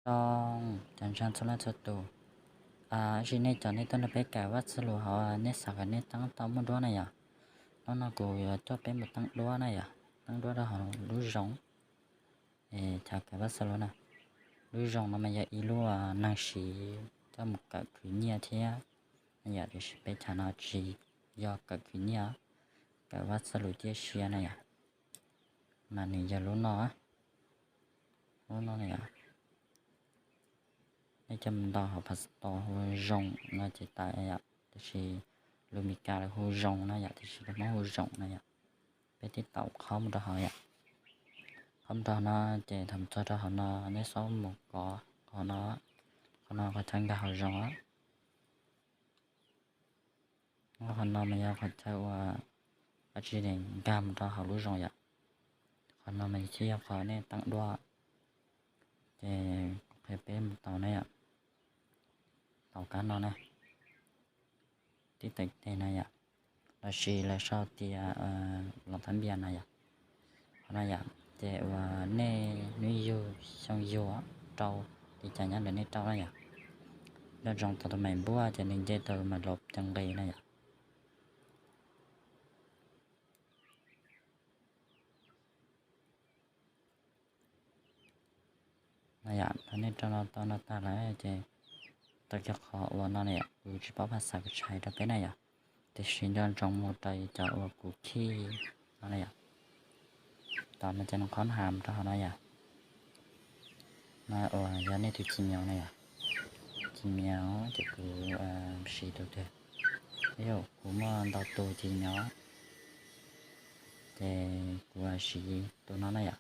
Zoo, cov ntseeg txhua leej txhua tus, ib sim nej cov nej tuaj nrog peb kawm Vaj Tswv lus hauv, nej xav kom nej teeb tau muaj duab na yom. Hnub no kuv yuav coj peb mus teeb duab na yom, teeb duab rau hauv lub Zoom. Es cov kawm Vaj Tswv lus na, lub Zoom no mas yog ib lub neeg siv coj mus kawm khwv nyiaj thiab na yom, tiam sis peb chav no tsis yog kawm khwv nyiaj, kawm Vaj Tswv lus ciaj sia na yom. Mas nws yog lub no, lub no na yom. Nej coj mus ntaus hauv Play Store hu Zoom no ces tawm yom, tiam sis lus Meskas lawv hu Zoom no yom, tiam sis lus Hmoob hu Zoom no yom. Peb tib taum qhov mus rau hauv yom. Qhov mus rau hauv no ces thaum txog rau hauv no nej xob mus kov qhov no, qhov no qhov chaw nkag hauv Zoom. Qhov no mas yog qhov chaw uas dab tsi nkag mus rau hauv lub Zoom yom. Qhov no mas thiaj yog qhov nej teeb duab. Ces kuv qhia peb mus tau na yom. Tau kab no na, tib teem tes na yom, los sis lawv sau tias los thab npias na yom. Qhov no yom, ces uas nej hnub yug xyoo yug rau li cas nyob ntawm nej rau na yom. Nco ntsoov tau tus maim npuaj ces nws nce tau mas los cev nqis na yom. Na yom, thaum nej rau no tau no tag lawm ces tau kiag qhov uas no na yom, kuv tsis paub phaj xav kuv tsis hais rau peb na yom, tiam sis nco ntsoov mus rau cov uas kuv khij no na yom. Tom no ces nws qhov ham rau hauv no yom. No uas yog nej tus Gmail na yom. Gmail ces kuv siv tus twg, ib yam kuv muaj ntau tus Gmail, ces kuv siv tus no na yom,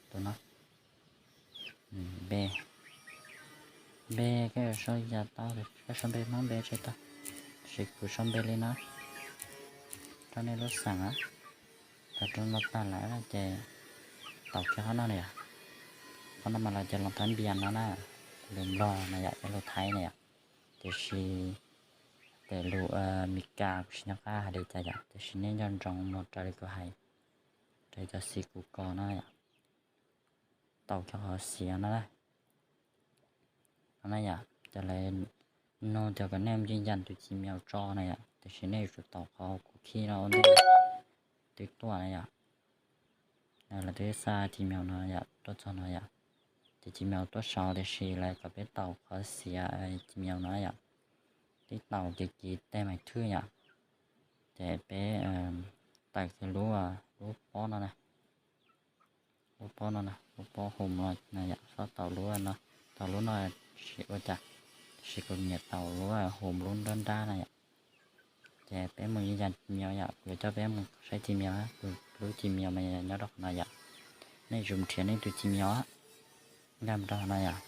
tus no. Npe, npe koj yuav sau yam tau, koj sau npe Hmoob npe tsis tau, tab sis kuv sau npe li no rau nej lub xeem. Thaum rau no tag lawm ces tau kiag qhov no na yom. Qhov no mas lawv tias los thab npias no na, lus Nplog na yom, lus Thaib na yom, tiam sis tej lus Meskas kuv tsis nco qab hais li cas yom, tiam sis nej nco ntsoov mus raws li kuv hais, raws cov xim kuv kos no yom. Tau kiag qhov xiav no na. No na yom, ces lawv nug tias kom nej mus yeej yam tus Gmail tso na yom, tiam sis nej yuav tsum tau qhov kuv khij no ua ntej twb tuaj na yom. Lawv twb xa Gmail no yom tuaj txog no yom, ces Gmail tuaj saud tiam sis lawv kom peb tau qhov xiav Gmail no yom. Tib tau ces kiv tej mais thwj yom, ces peb tawm kiag lub, lub pob no na, lub pob no na, lub pob home no na yom, xob tau lub no, tau lub no tsis ua cas, tiam sis kuv nyiam tau lub home lub nrab nrab na yom. Ces peb mus yeej yam Gmail yom, kuv yuav coj peb mus saib Gmail, kuv lub Gmail mas nyob rau qhov no yom. Nej yuav tsum nrhiav nej tus Gmail, nkag mus rau qhov no yom.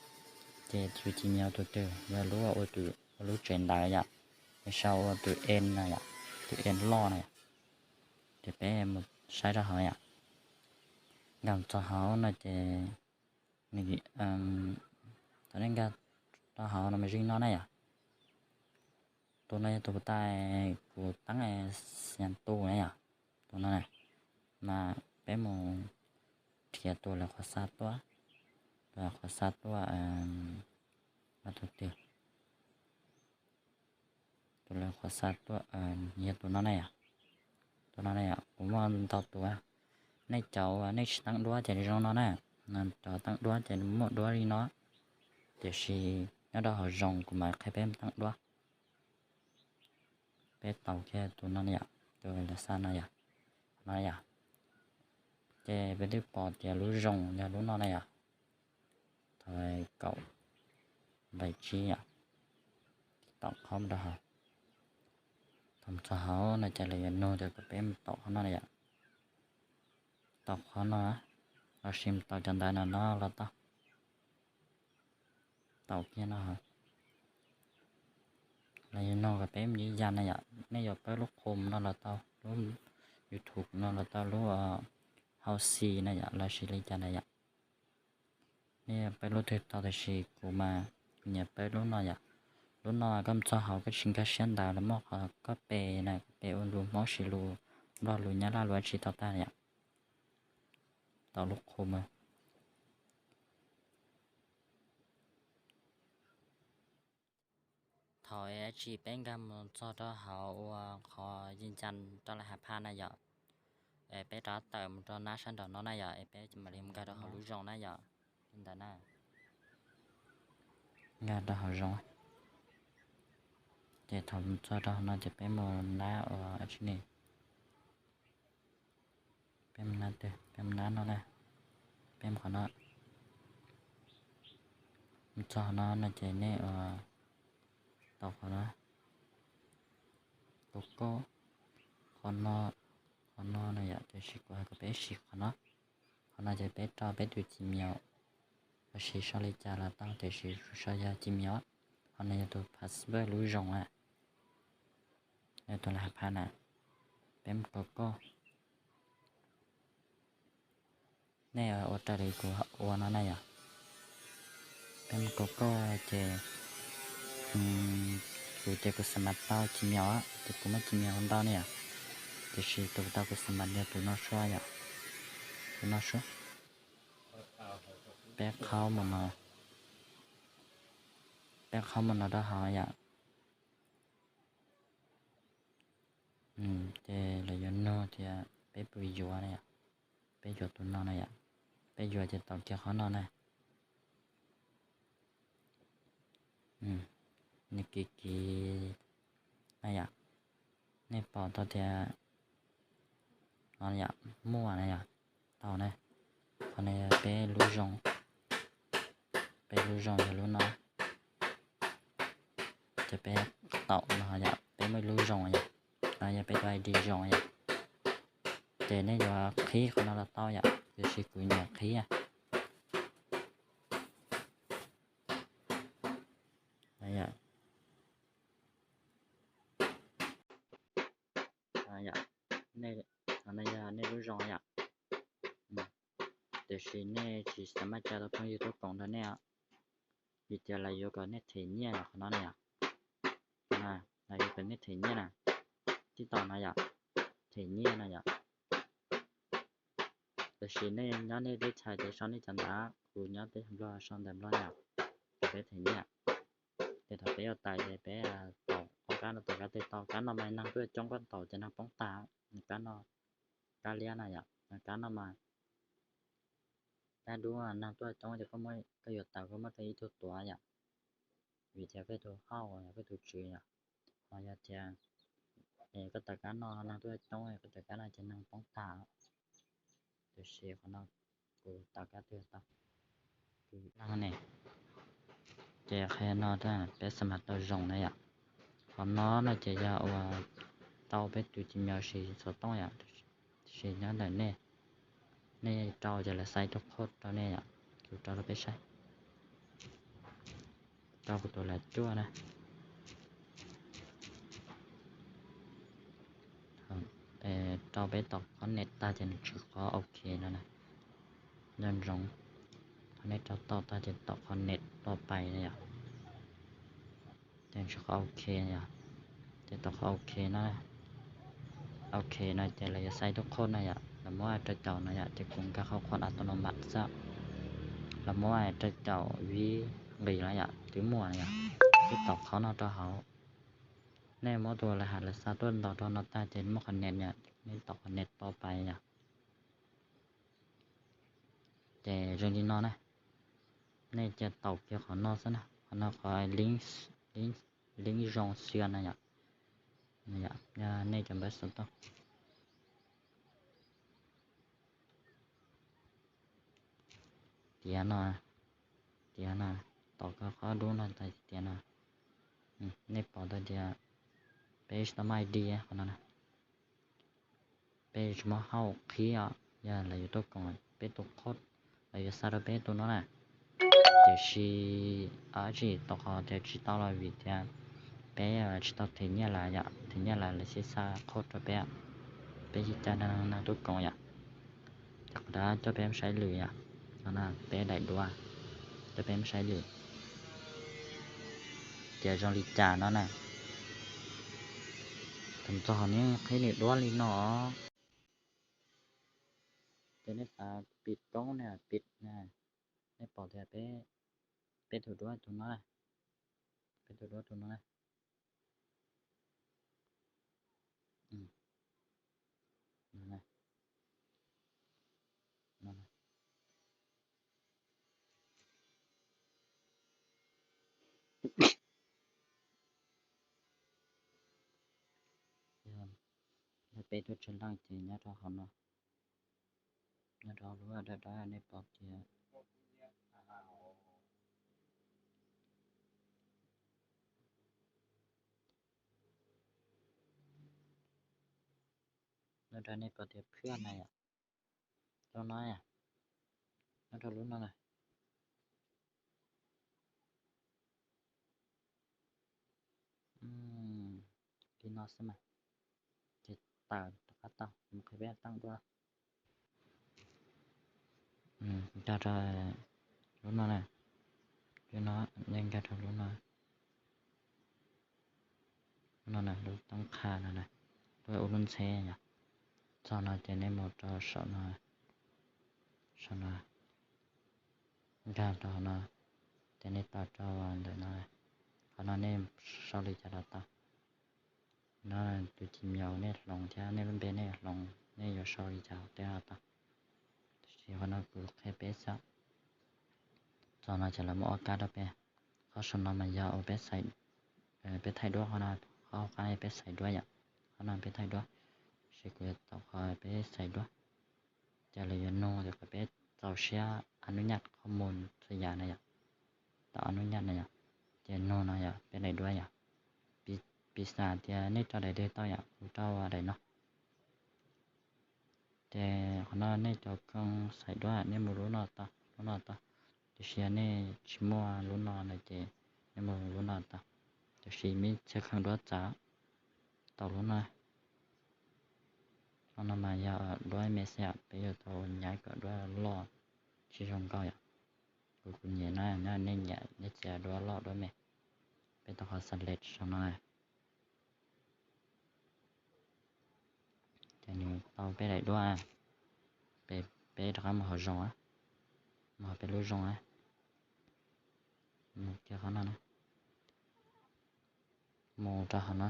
Ces tus Gmail tus twg yog lub ua tus, ua lub tsev ntawd yom, es sau ua tus en na yom, tus en loj na yom. Ces peb mus saib rau hauv yom. Nkag txog hauv no ces, thaum nej nkag rau hauv no mas zeej no na yom. Tus no yog tus puas tas kuv teeb xya tu na yom. Tus no na, mas peb mus nrhiav tus lawv qhuav xa tuaj, tus lawv qhuav xa tuaj, tus twg, tus lawv qhuav xa tuaj, yog tus no na yom. Tus no na yom, kuv muaj ntau tus. Nej cov nej tsis teeb duab ces zoo no na, cov teeb duab ces muaj duab li no, tiam sis nyob rau hauv Zoom kuv mam qhia peb teeb duab. Peb tau kiag tus no yom, tus lawv xa no yom, no yom. Ces peb twb pom tias lub Zoom yog lub no na yom. Thaum kaum npaim tsib yom, tau qhov mus rau hauv. Thaum txog hauv no ces lawv yuav nug tias kom peb mus tau qhov no na yom. Tau qhov no, los sis mus tau cov ntawv no no los tau. Tau kiag no, los yog no kom peb mus yeej yam na yom, nej yuav pab lub Chrome no los tau, lub YouTube no los tau, lub Hauv Xi na yom, los sis li cas na yom. Nej pab lub twg tau, tiam sis kuv mas kuv nyiam pab lub no yom. Lub no koj mus txog hauv koj tsis nkag siab ntawd los muaj qhov koj pe na, koj pe ua lus Hmoob sis lus Nplog lus Nyab Laj lus dab tsi tau tag yom. Tau lub Chrome. Thaum es tsis peb nkag mus txog rau hauv ua qhov yeej ca rau lawv hav phaj na yom, es peb rov tawm mus rau nab sab nraum no na yom, es peb mam li mus nkag rau hauv lub zoo na yom. Li ntawd na, nkag rau hauv zoo, ces thaum mus txog rau hauv no ces peb mus nab ua tsi ne, peb mus nab twg, peb mus nab no na, peb mus qhov no. Mus txog qhov no no ces nej ua tau qhov no, tus koj, qhov no, qhov no na yom, tiam sis kuv hais kom peb siv qhov no. Qhov no ces peb rau peb tus Gmail, los sis sau li cas los tau, tiam sis kuv sau yog Gmail. Qhov no yog tus password lub zoo na, yog tus lawv hav phaj na. Peb mus kaus koj, nej ua raws li kuv ua no na yom. Peb mus kaus koj ces kuv ces kuv xav mas tau Gmail, ces kuv muaj Gmail ntau ne yom, tiam sis tus tau kuv xav mas yog tus no suab yom, tus no suab. Peb qhaub mus no, peb qhaub mus no rau hauv yom. Ces lawv yuav nug tias peb puas yuav na yom, peb yuav tus no na yom, peb yuav ces tau kiag qhov no na. Nws kiv kiv na yom, nej pom tau tias no yom, muaj na yom, tau na. Qhov no yog peb lub zoo, peb lub zoo yog lub no. Ces peb taum no yom, peb muaj ib lub zoo yom, no yog peb tus I D zoo yom. Ces nej yuav qhib qhov no los tau yom, tiam sis kuv nyiam qhib yom. Qhov no yog nej lub zoo yom, tiam sis nej tsis xav maj cia tau phooj ywg tuaj koom nrog nej os, vim tias lawv yuav kom nej them nyiaj yom, qhov no na yom. Lawv yuav kom nej them nyiaj na, tib tau no yom, them nyiaj no yom. Tiam sis nej nyob nej teb chaws ces sau nej cov ntawv, kuv nyob teb chaws Nplog sau ntawv Nplog na, ces peb them nyiaj. Ces thaum peb yuav tawm ces peb taum ob kab no, taum kab twg tau, kab no mas neeg tuaj coob koj taum ces neeg poob tag. Kab no, kab liab na yom, kab no mas dab dub, neeg tuaj coob ces koj yuav tawm koj muab rau ib tug tuav yom, vim tias koj tus hauj, koj tus tswv yom. Ho yog tias koj tawm kab no neeg tuaj coob, koj tawm kab no ces neeg poob tag. Tiam sis qhov no kuv tawm kab twg tau. Ces qhov no peb xav mas tau zoo na yom. Qhov no no ces yog uas rau peb tus Gmail sis xov tooj yom, tiam sis nyob ntawm nej, nej rau ces lawv xa ib tug code rau nej yom, kuv rau rau peb saib. Rau kuv tus lawv cuaj na. Rau peb tom qhov net tag ces nws tsis qhov OK no na. Nco ntsoov, thaum nej rau tau tag ces tom qhov net tau pais na yom. Ces nws qhov OK yom, ces tom qhov OK no, OK no ces lawv yuav xa ib tug code no yom, lawv muab rau caum no yom, ces kuv nkag qhov qhov a tau no mam xwb. Lawv muab rau caum vib nqis no yom, twb muaj no yom, twb tom qhov no rau hauv. Nej muab tus lawv hais lawv xa tuaj ntaus rau no tag ces muab qhov net yom, nej tom qhov net tau pais yom. Ces zoo li no na, nej cia taum kiag qhov no xwb na, qhov no qhov link, link zoo xwb no yom. Nej cov npawb xov tooj tiav no, tiav no, tom qhov dub no tiav no. Nej pom tau tias peb tsis tau muaj ID qhov no na. Peb tsis muaj hauj qhib os, yog lawv yuav tuaj koom peb tus code, lawv yuav xa rau peb tus no na. Tiam sis dab tsi tau qhov tias tsis tau los vim tias peb tsis tau them nyiaj lawm yom, them nyiaj lawm lawv thiaj xa code rau peb, peb thiaj coj neeg tuaj koom yom. Ces qhov no coj peb saib lwm yom, no peb daim duab, coj peb saib lwm tias zoo li cas no na. Thaum txog nws qhib nws duab li no, ces nej xav pim koob na, pim na, nej pom tias peb tus duab tus no, peb tus duab tus no na. Yog peb tuaj tsis leej ces nyob rau hauv no, nyob rau lub dawm dawm nej pom tias, nyob rau nej pom tias phwj na yom, rau no, nyob rau lub no na. Li no xwb mas, ces tawm rov qab tau, mus qhia peb teeb duab. Nkag rau lub no na, lub no, nej nkag rau lub no, lub no na, lub teeb qha no na, lub ua lub ntxheb yom. Txog no ces nej mus rau saum no, saum no, nkag rau hauv no, ces nej tau rau ntawm no, qhov no nej sau li cas los tau. No tus Gmail nej hloov thiab nej lub npe nej hloov, nej yuav sau li cas los tau. Tiam sis qhov no kuv qhia peb xwb. Txog no ces lawv muab ob kab rau peb. Qhov saum no mas yog ua peb xaiv, peb thaij duab qhov no, qhov hauv qab no peb xaiv duab yom. Qhov no peb thaij duab, tiam sis kuv yuav tau qhov peb xaiv duab. Ces lawv yuav nug tias kom peb txaus siab a nub nyaj qhov mus txhua yam na yom, tau a nub nyaj na yom. Ces nug no yom, peb daim duab yom, piv xam tias nej rau daim twg tau yom, kuv rau daim no. Ces qhov no nej cov kheej xaiv duab nej mus lub no tau, lub no tau. Tiam sis yog nej tsis muaj lub no na ces nej mus lub no tau. Tiam sis muaj txhia kheej duab txav tau lub no. Qhov no mas yog duab me xwb yom, peb yuav tau nyaiv kom duab loj tsis zoo nkauj yom. Kuv, kuv nyiam na, nej nyiam nej cia duab loj duab me. Peb tau qhov select saum no. Ces nws tau peb daim duab, peb rov qab mus hauv Zoom, mus hauv peb lub Zoom, mus kiag qhov no na, mus rau hauv no.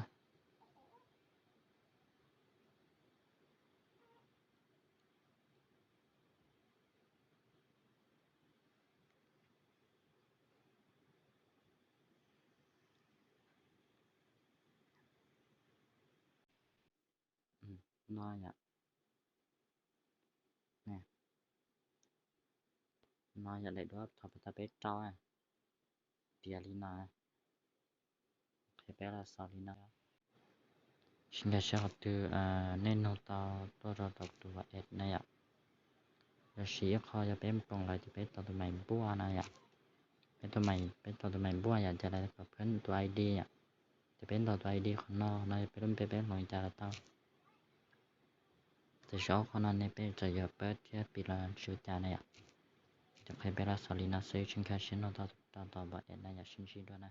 No yom, no yog daim duab thaum peb tau peb rau, tiav li no, qhia peb los xaus li no. Sib nkag siab qhov twg nej nug tau tuaj rau tom tus Word na yom. Lossis ib qho yog peb poob lawm ces peb tau tus maim npuaj na yom. Peb tau tus maim, peb tau tus maim npuaj yom, ces lawv kom phwb tus I D yom. Ces peb ntaus tus I D qhov no, no yog peb lub npe peb hloov li cas los tau. Tiam sis ob qho no ne peb txawm yuav pab thiab piv los tsis ua cas na yom. Ces qhia peb los xaus li no xwb, sib nkag siab nug tau rau tom Word na yom, sib ntsib dua na.